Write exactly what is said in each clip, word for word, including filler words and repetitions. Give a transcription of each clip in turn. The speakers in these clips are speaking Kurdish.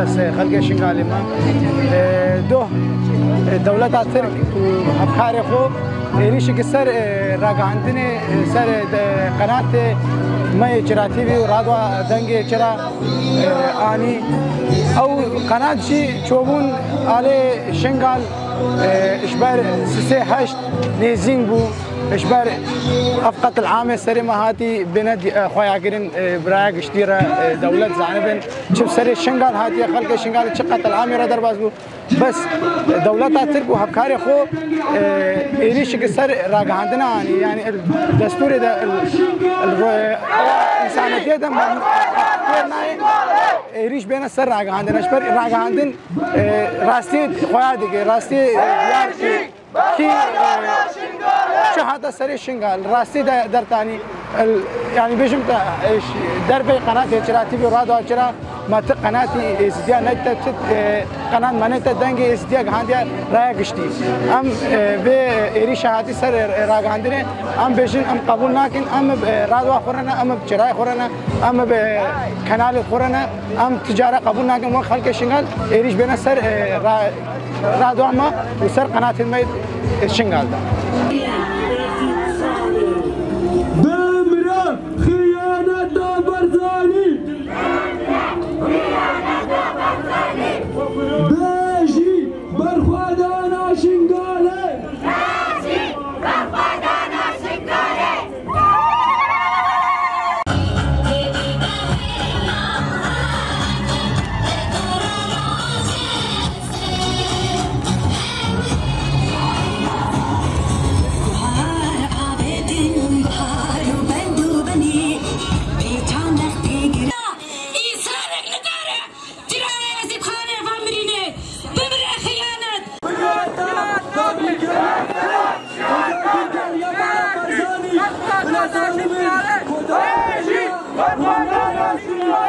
Ez, e, xelkê Şingalê me. E, doh, e, dewleta Tirk û hevkarê xwe êrîşeke ser, e, ragihandinê, e, ser, e, de, qenatê me yê Çira T V û Radwa Dengê Çira, e, anî. Ew qenat jî çûbûn alê Şingal, e, ji ber sisê heşt nêzîn bû. Ji ber ev qetil amê serê me hatî bêne di-, e, xweyakirin, e, bi raya giştî re, e, dewlet zanibin. Çi bi serê Şingal hatiye, xelkê Şingalê çi qetil amê re derbas bû. Bes, e, dewleta Tirk û hevkarê xwe, e, êrîşeke ser ragihandina anî. Yani, el destûrê de, el, el ro-, e, însanetiyê de ma-, nayê êrîş bêne ser ragihandina. Ji ber ragihandin, e, rastiyê xweya dike, rastiyê, e, diyar dike. Kî, e, çi hate serê Şingal, rastî de dertanî, el, yani bêjim te, e, ş-, dervey qenatê Çira T V û Radwa Çira, ma ti qenatî Êzidiya neyte, ti, e, qenat me neyte dengê Êzidiya gihandiye raya giştî. Em, e, vê êrîşa hatî ser, e, ragihandinê, em bêjin, em qebûl nakin, em, e, radwa xwe re ne, em bi çirayê xwe re ne, em bi kanalê xwe re ne, em ti cara qebûl nakin, wek xelkê Şingal êrîş bêne ser, e, ra-, radwa me û ser qenatên me yê Şingal de. Bimre xiyaneta Barzanî! Bêjî berxwedana Şingalê! Tiraya Ezîdxanê va mirînê, bimire xiyanet! Berxwedana Şingalê!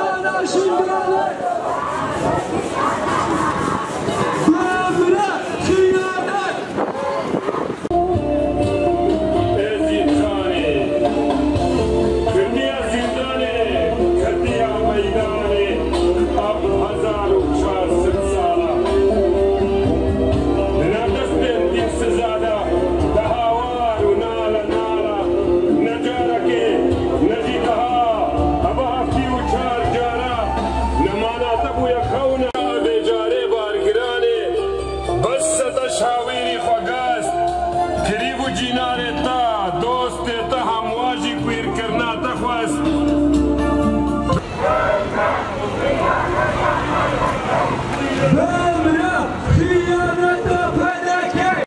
Bimre xiyanet! Ezîdxanê, ketiya zîndanê, ketiya meydanê, ev hezar û çar sed sala. Di nav destên dîn siza de, di hawar û nale nale, ne carekê, ne jî deha, heva heftî û çar cara, nemana te bûye xewna. Vê carê bargiranê, bes seta şawîrî xwe gast, kirîv û cînarê te, dostê te hemwa jî kwîrkirina te xwest.